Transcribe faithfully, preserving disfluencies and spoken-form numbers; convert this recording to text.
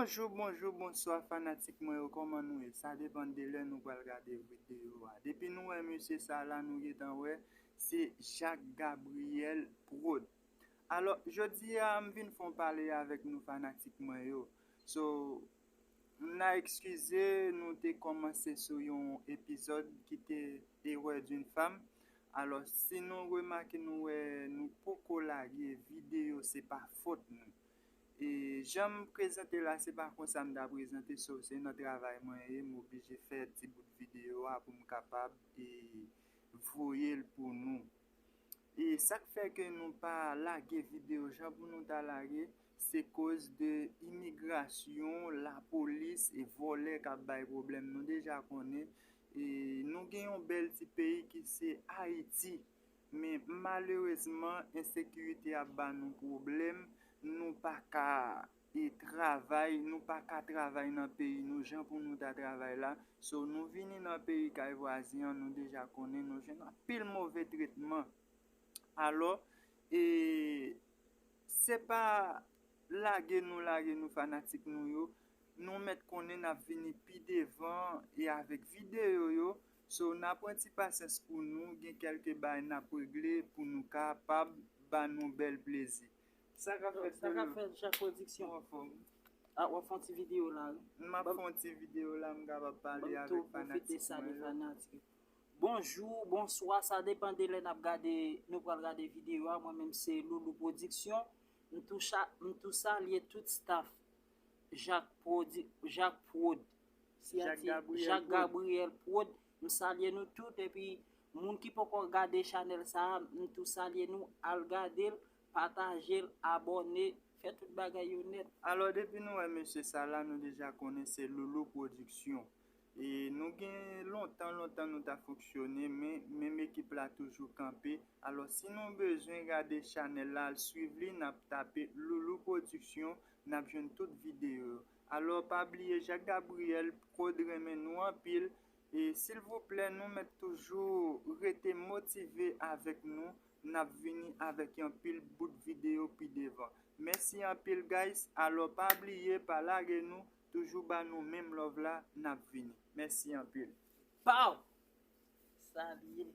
Bonjou, bonjou, bonswa fanatik mwen yo, kòman nou ye? Sa depann de lè nou pral gade videyo a. Depi nou wè mesye sa la, nou gentan wè se Jacques Gabriel Prod. Alò, jodi a m vin fè yon pale avèk nou fanatik mwen yo. So, n a eskize, nou te kòmanse sou yon epizòd ki te Erreur d'une femme. Alò, si nou remake, nou wè nou poko lage videyo, se pa fòt nou. E jan m prezante la, se pa konsa m ta prezante, so se nan travay mwen ye, m oblije fè ti bout videyo a pou m kapab e voye l pou nou. E sa k fè ke nou pa lage videyo jan pou nou ta lage, se koz de imigrasyon, lapolis e vòlè k ap bay pwoblèm. Nou deja konnen, e nou gen yon bèl ti peyi ki se Ayiti. Men malerezman, ensekirite ap ba nou pwoblèm, nou pa ka e travay, nou pa ka travay nan peyi nou jan pou nou ta travay la. So, nou vini nan peyi kay vwazen an, nou deja konnen nou jwenn anpil move tretman. Alò, e se pa lage nou, lage nou fanatik nou yo, nou mèt konnen n ap vini pi devan e avèk videyo yo. So, n a pran ti pasyans pou nou, gen kèlke bagay n ap regle pou nou kapab ba nou bèl plezi. Sa k ap fèt, Sa k ap Lolo? Fèt, Jacques Production? Ou anfòm? Ah, w ap fè yon ti videyo la, wi. M ap fè yon ti videyo la, m kapab pale avèk fanatik mwen yo. Ban m tou pwofite salye fanatik. Bonjou, bonswa, sa depann de lè n ap gade, nou pral gade videyo a. Mwen menm se Loulou Production. M tou cha-, m tou salye tout staff Jacques Prodi-, Jacques Prod. Jacques Gabriel Prod. M salye nou tout, epi moun ki poko gade chanèl sa a, m tou salye nou, al gade l, pataje l, abòne, fè tout bagay yo nèt. Alò, depi nou wè mesye sa la, nou deja konnen se Loulou Production. E nou gen lontan, lontan nou ta fonksyone, men menm ekip la toujou kanpe. Alò, si nou bezwen gade chanèl la, al swiv li, n ap tape Loulou Production, n ap jwenn tout videyo yo. Alò, pa bliye, Jacques Gabriel Prod renmen nou anpil. E silvouplè, nou mèt toujou rete motive avèk nou. N ap vini avèk yon pil bout videyo pi devan. Mèsi anpil, guys. Alò, pa bliye, pa lage nou. Toujou ba nou menm love la, n ap vini. Mèsi anpil. Pow! Salye.